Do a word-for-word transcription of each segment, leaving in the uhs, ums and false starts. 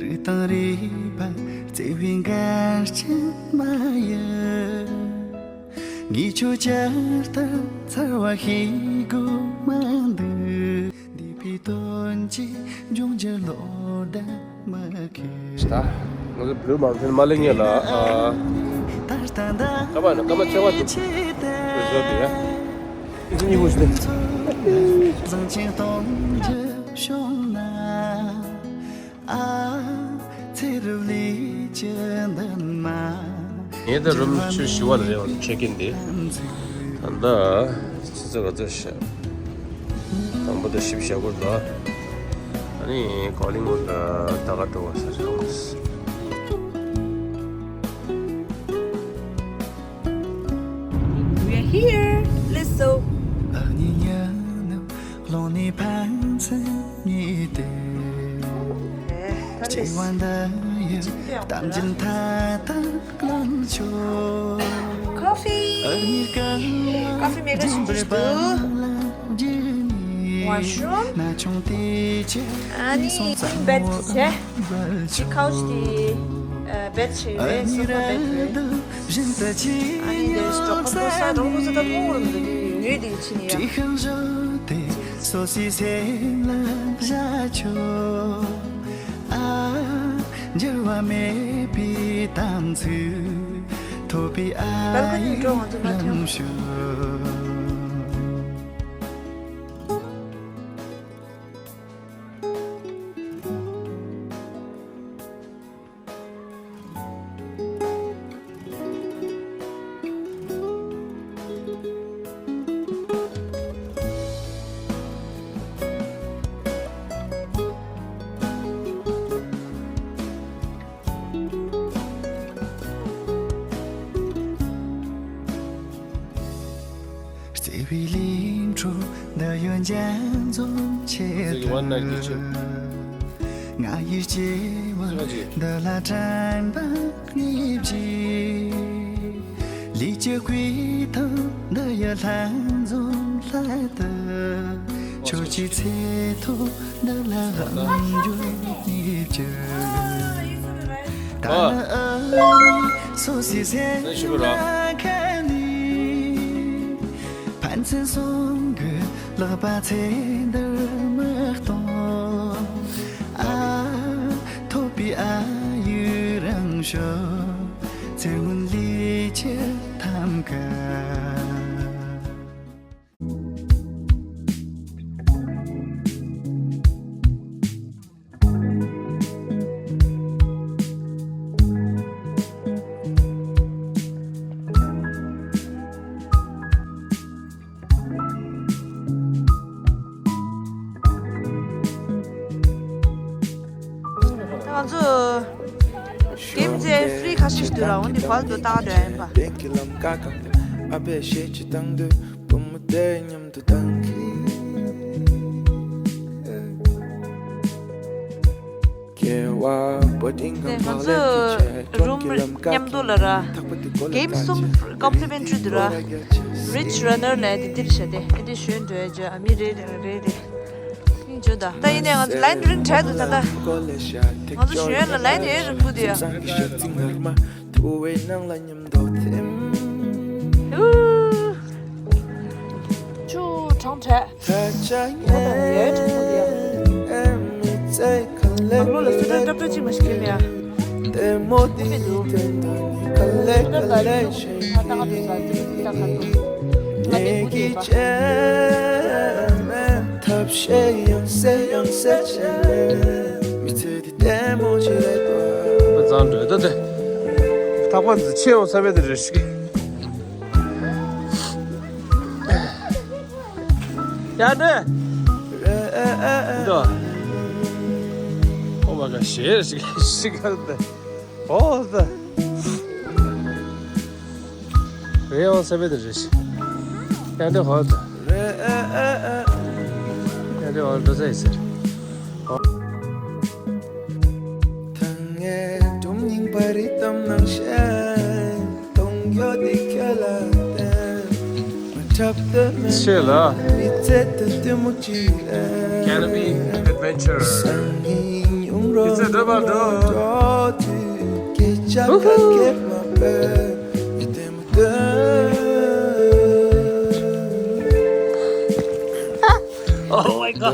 རིག་དང་རིག་པ་བརྩེ་བའི་འགལ་རྐྱེན་མ་ཡིན། ངས་ཁྱོད་ཇི་ལྟར་འཚར་བ་ཤེས་དགོས་མ་འདུག་འདས་པའི་དོན་གྱིས་འབྱུང་འགྱུར་ལོ་ཟླ་མ་ཁེལ། ད་ང་ཚོ་བོད་མང་ཚན་མ་ལེ་ཉེ་ལ་ཨ། ད་ལྟ་ད་ཀ་མ་ན་ཀ་མ་ཆེ་བ་འདུག་བཟོ་དེ་ཡ། ཨི་ཉི་ཧུ་ཤི་དེ། བཟང་ཆེན་གཏོང་རྒྱུ་བྱུང་ན། ཨ་ཚེ་རབས་ལས་ཀྱི་འདུན་མ། ངས་ད་རུམ་ཆུ་བཞི་བ་ལ་རེད་བ་ཆེག་ཨིན་དེ། ད་ལྟ་ཆུ་ཚོད་ག་ཚོད་ཤག་དང་པོ་དང་བཞི་བཞག་གོ་ད། ཨ་ནི་ཀོ་ལིང་ད་ག་འགྲོ་བ་ས་རེད། We are here. Let's go. ཨ་ནི་ཉ་ནུབ་ལོང་ནི་ཕན་ཚུན་ཉི་ཏེ། ཨེ། ད་ལྟ་ཅེ་ཝན་ད་ཡི་གཏམ་རྒྱུད་མཐའ་དག་ལང་ཆོག Coffee. Coffee maker ཞིག་འདུག Washroom. ཨ་ནི་bed བྱས། ཅི་couch དེ་bed བྱས་རེད། sofa bed རེད། ཨ་ནི་འདིར་སྤྲོ་པོ་ས་འགྲོ་པོ་ས་ད་མོ་རུ་འདུག་ཡོད་དེ་ཕྱིན་ཡ། སོ་སོའི་སེམས་ལ་བཞག་ཆོག་ཨ་འགྱུར་བ་མེད་པའི་དམ་ཚིག་ཐོབ་པའི་ཨ་ཡིག་རང་ཤོག་བརྩེ་བའི་གླིང་དྲུག་འདི་ཡོད་འཇམ་འཛོམས་ཆེད་དུ། ང་ཡི་སྐྱེ་བ་འདི་ལ་དྲན་པ་ངེས་ཀྱིས། ལུས་ཀྱི་སྐུའི་ཐང་འདི་ཡི་ལྷན་འཛོམས་སླད་དུ། ཁྱོད་ཀྱི་ཚེ་ཐོག་འདི་ལ་དབང་བསྒྱུར་ངེས་ཀྱིས། ད་ནི་ཨ་ནི་སོ་སོའི་སེམས་ལ་ཁ་ནི། ཕན་ཚུན་གསུང་གི་ལག་པ་ཚེ་འདིར་མི་གཏོང་། ཨ་ཐོབ་པའི་ཨ་ཡུལ་རང་ཤོག་ཚེ་སྔོན་ལས་ཀྱི་ཐམ་ག་ང་ཚོ་གེམ་ཚེ་ཧྥི་རི་ཁ་ཤས་ཤིག་འདུག་ར། འོན་ཏེ་བལ་དུ་བཏང་འདོད་ཡིན་པ། ང་ཚོ་རུམ་མཉམ་དུ་ལ་ར། གེམ་གསུམ་ཀོམ་པི་ལི་མེན་ཊི་རི་འདུག་ར། རིཆ་རན་ནར་ལ་དེ་འདིར་བྱ་དེ་ཨེ་འདི་ཞོན་འགྲོ་ཡ་ཇ་ཨ་མི་རེད་རེད་རེད། ཡིན་ཇོ་ད་ད་ཡིན་ནའི་ང་ཚོ་ལའིན་རིང་དྲགས་འདུག་ད་ད། ང་ཚོ་ཞུ་ཡན་ལ་ལའིན་ཡོད་རིང་པོ་དུ་ཡ། ཆུ་གྲང་དྲགས། ད་ད་ཡོད་རིང་པོ་དུ་ཡ། མག་ལོ་ལ་སུ་ཏན་ཏབ་ཏབ་ཅིག་མ་ཞིག་ཁྱེར་མེད་ཡ། ཨོ་ཁེ་འདུག་ད་ད་ང་ཚོ་ཟ་དུས་ད་ག་འདུག་ང་ནི་བུ་དེ་ཡིན་པ། ཐབས་ཤེས་ཡང་སེ་ཡང་སེ་བྱས། མི་ཚེ་འདི་ལྟད་མོ་ཅིག་རེད་པ། ཨ་ཙང་འགྲོ་ད་དེ། ཐག་པ་འདི་ཆེ་ཡོང་ས་མེད་དེ་རེ་ཞིག་ཡ་འདྲེ། འདུག་ཨོ་མ་ག་ཞེ་རེ་ཞིག་ཞིག་ག་ལ་དེ། ཨོ་ད། རེད་ཡང་སེ་བེ་དེ་རེད། ཡང་དེ་ཧོ་ད། ཡང་དེ་ཧོ་འགྲོ་ས་ཡིན་ཟེར། ཧོ། ཆེ་ལ། Canopy Adventure། དེ་ཚོ་འགྲོ་བ་འགྲོ། སྐད་ཆ་ཁ་སྐད་མ་པས་ཡིད་དེ་མི་འདོད། Oh my god.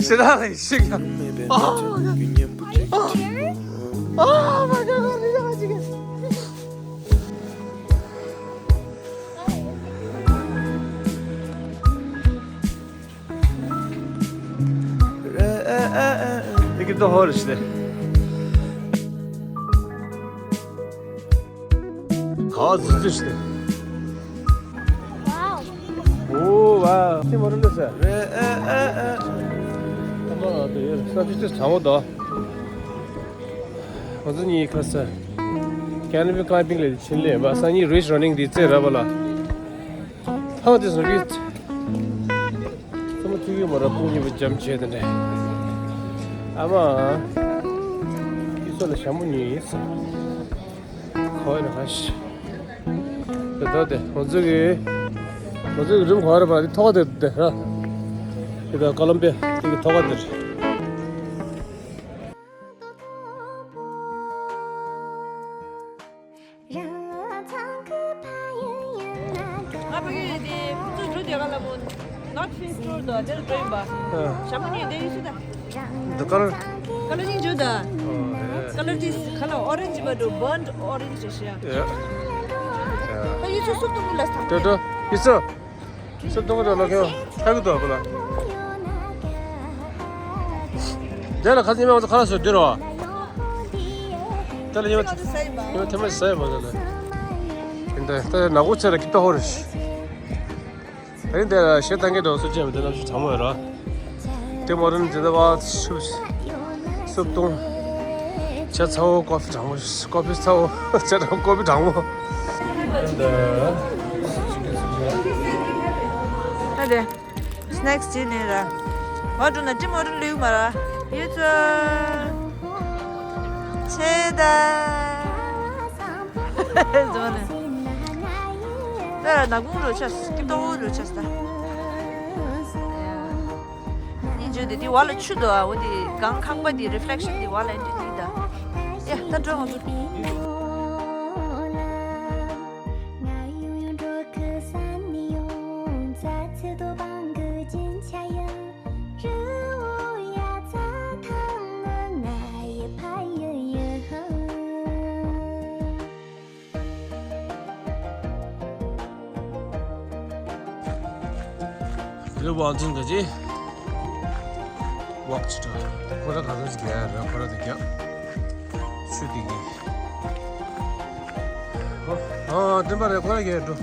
ཞེ་དྲག་ལ་ཡི་ཤི་ཀྱང་། Oh my god. Oh my god. Iki de hor işte. Kaz işte. Wow. Oo, wow. Tim orun desa. Tamam abi, yürü. Sen işte tamam da. Ozun iyi kasa. Kendi bir kaybingle Çinli. Bak sen iyi race running diye rabala. How this race? Somo tiki mara pungi bu jam che de ne. Ama iso le shamu ni is. Khoi na hash. Te da de, hozu ge. Hozu ge rum khoi ra ba di thoga de de ha. Ida Colombia, di thoga de. ང་ཕ་གི་དེ་ཕུ་ཚུ་འགྲོ་དེ་ག་ལ་མོ་North Face Tour དོ་དེར་འགྲོ་ཡིན་པ། ཨ། ཞྭ་མོ་ནི་དེ་ཡིན་སུ་ད། The color. Color ནི་འཇུ་ད། ཨོ་རེད། Color དེ་ག་ལ་orange པ་འགྲོ། Burnt orange རེད་ཤག་ཡ། ད་ཡིན་སུ་སུབ་ཏུ་མུ་ལ་ས། འགྲོ་འགྲོ་ཡིན་སུ། སུབ་ཏུ་མུ་འགྲོ་ལོ་ཁྱོད་ཁ་གི་དོ་བུ་ལ། དེ་ལ་ཁ་སི་མེ་ཁ་ལ་སོ་འདི་རོ། དེ་ལ་ཉི་མ་ཉི་མ་ཐེངས་མ་ཟ་ཡི་མ་ཟ་ལ། ཡིན་ད་ད་ནག་པོ་ཚེ་ལ་ཀི་ཏོ་ཧོ་རེ་ཤི། ད་ཡིན་དེ་ལ་ཞེ་ད་གེ་འགྲོ་སུ་ཅེ་མི་དེ་ལ་ཤི་ཚང་མ་ཡོད་ར། དེ་མོ་རིན་འཛིན་ད་བ་ཤུ་སུབ་ཏུང་། ཇ་ཚ་བོ་ཀོ་ཕི་གྲང་མོ། ཀོ་ཕི་ཚ་བོ་ཇ་གྲང་ཀོ་ཕི་གྲང་མོ། ད་དེ། Snacks ཅི་ནས་ར། ང་འགྲོ་ན་ཅི་མ་རུ་ལུས་མ་ར། ཡོད་ཚོད། ཆེ་ད། ཟོ་ནས། ད་ནག་ཁུང་རུ་ཆས། ཀི་ཏོ་རུ་ཆས་ད། ནི་འཇུ་དེ་དེ་བ་ལ་ཆུ་དོ་ཨ། འོ་དེ་གང་ཁང་པ་དེ་reflection དེ་བ་ལ་འདི་དེ་ད། ཡ་ད་འགྲོ་ང་ཚོ། དེ་ལ་ཝང་ཅིན་ག་ཅི། ཝག་ཅི་ཏོ། ཁོ་ར་ག་ཚོད་ཅིག་རྒྱག་ཡ་ར། ཁོ་ར་དེ་རྒྱག་ཆུ་དེ་གི། ཨོ། ཨ་དྲན་པ་རེད། ཁོ་ར་རྒྱག་འགྲོ།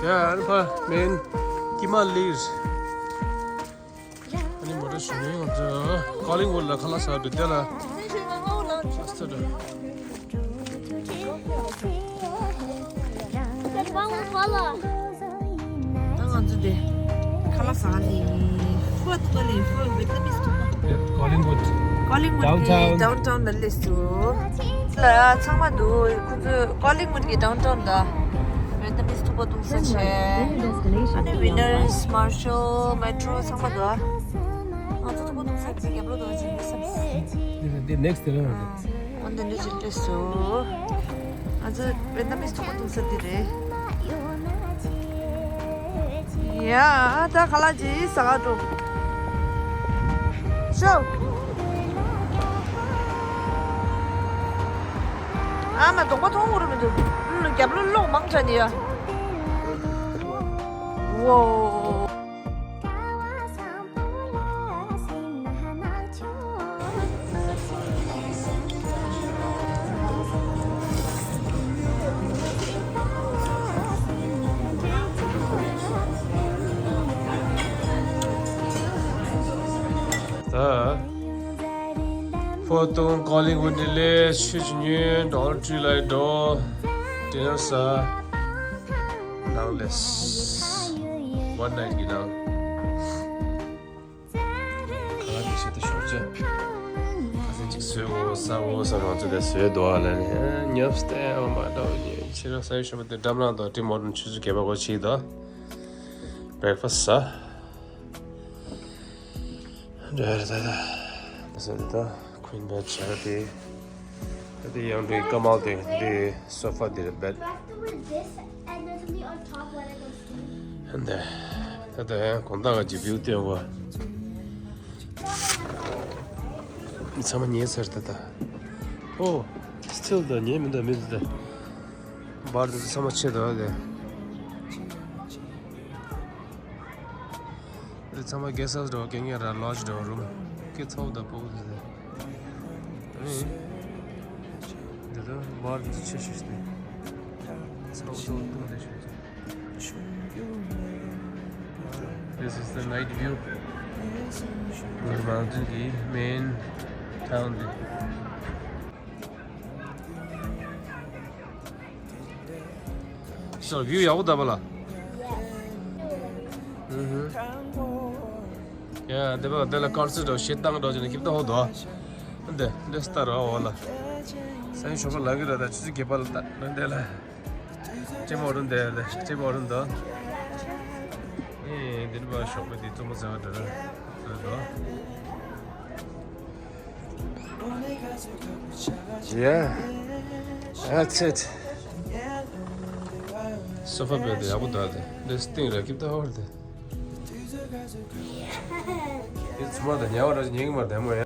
ཡ་ཨ་ནི་ཕ་མེན་ཀི་མ་ལིར། ཨ་ནི་མོ་ཊ་ཞུ་ནི་ང་ཚོ་ཀོ་ལིང་ཝུཌ་ལ་ཁ་ལག་ཟ་འགྲོ་དེ་ལ། ཨ་སྟ་འགྲོ། ད་ང་ཚོ་དེ་ཁ་ལག་ཟ་ནི་ཧྥོ་ཐུག་པ་ལས། ཧྥོ་ཝེ་ཏི་ནམ་མི་ཐུག་པ། ཀོ་ལིང་ཝུཌ། ཀོ་ལིང་ཝུཌ་གི་downtown ལ་སླེབས་སོང་། ལ་ཚང་མ་འདུག་ཁོ་ཚོ་ཀོ་ལིང་ཝུཌ་གི་downtown ལ་ཝེ་ཏི་ནམ་མི་ཐུག་པ་བཏུང་ས་བྱས། ཨ་ནི་Winners, Marshall, Metro ཚང་མ་འདུག་ང་ཚོ་ཐུག་པ་བཏུང་ས་དེ་རྒྱབ་ལོགས་འདུག་ཅིག་མི་བསམ། འདི་next ལ། འོན་ཏེ་འདི་ཅིག་ལྟོས་སོ། ང་ཚོ་ཝེ་ཏི་ནམ་མི་ཐུག་པ་བཏུང་ས་འདི་རེད། ཡ་ད་ཁ་ལག་ཅིག་ཟ་ག་འགྲོ། ཤོག་ཨ་མ་གདོང་པ་མཐོང་གི་རེད་མི་འདུག་ཨུམ་རྒྱབ་ལོགས་གློག་མང་དྲགས་ནི་ཡ། ཝོ། ད་ཧྥོ་ཐུག་ཀོ་ལིང་ཝུཌ་ལ་ཆུ་ཆུ་ཉུལ་ཌོལ་ཊི་རི་ལ་འགྲོ། ཌི་ནར་ཟ། ནང་ལས་ཝན་ནའིཊ་གི་ནང་། ག་རེ་བྱེད་དུ་ཤོག་ཅེ། ཁ་སང་ཅིག་བཟོས་འོ་ཟ་འོ་ཟ་ང་ཚོ་དེ་བཟོས་འདུག་ཨ་ལ་ནི་ཉབ་སྟེ་འོ་མ་འདྲ་བོ་ཉེ་ཕྱི་ར་ས་ཡོད་ཤོག་པ་དེ་འགྲམ་ནང་དུ་ཏི་མོ་རུ་ཆུ་ཚོད་བརྒྱད་པ་གོ་ཕྱིས་དོ། བྷེག་ཕ་སི་ཟ། རེད་རེད། ད་ད་ད་ཟེར་ད། Queen bed བྱས་ཏེ། ད་དེ་ཡང་འགྲོའི་ཀ་མལ་དེ་འདི་sofa འདིར་bed. You have to wear this and then something on top when it goes to sleep. འདི་ད་ད་ཡང་གོང་ཐང་གི་view སྟོན་བ། ཚང་མ་ཉལ་ཚར་ད་ད། ཨོ། Still ད་ཉལ་མི་འདུག་མི་འདུག་ད། bar དེ་ཚང་མ་ཕྱེ་འདུག་ད། འདི་ཚང་མ་guest house འདྲ་བོ་གན་རྒྱ་ར་lodge འདྲ་བོ་room སྐད་ཚ་བོ་དང་སྤོ་བོ་དེ་དེ། ཨེ། འདི་ལ་bar འདི་ཆེ་ཤོས་ཤིག་སྟེ། ཚ་བོ་ཚ་བོ་བཏུང་རེ་ཤོད་ཅིག This is the night view. Blue Mountain གི་main town འདི། So view ཡག་པོ་འདུག་པ་ལ། ཡ་དེ་བ་དེ་ལ་ཀར་སི་འགྲོ་ཞེ་སྡང་འགྲོ་ཅེ་ན་ཁྱིབ་ད་ཧོ་དོ། འདི་འདི་སྟ་རོ་འོ་ལ། སའི་ཞོགས་པ་ལ་གི་ར་ད་ཆུ་ཚོད་བརྒྱད་པ་ལ་ད་འདི་ལ། ཅེ་མོ་རུ་འདི་ལ་ཅེ་མོ་རུ་འདི། ཨེ་འདི་ནི་བ་ཞོགས་པ་འདི་ཙོ་མོ་ཟ་བ་འདི་ར་འདི་དོ། Yeah, that's it. Sofa bed ཡག་པོ་འདུག་དེ། འདི་སྟེང་ར་ཁྱིབ་ད་ཧོར་དེ། དེ་ཚོ་མ་ད་ཉལ་བ་ར་ཉལ་གི་མ་ད་མོ་ཡ།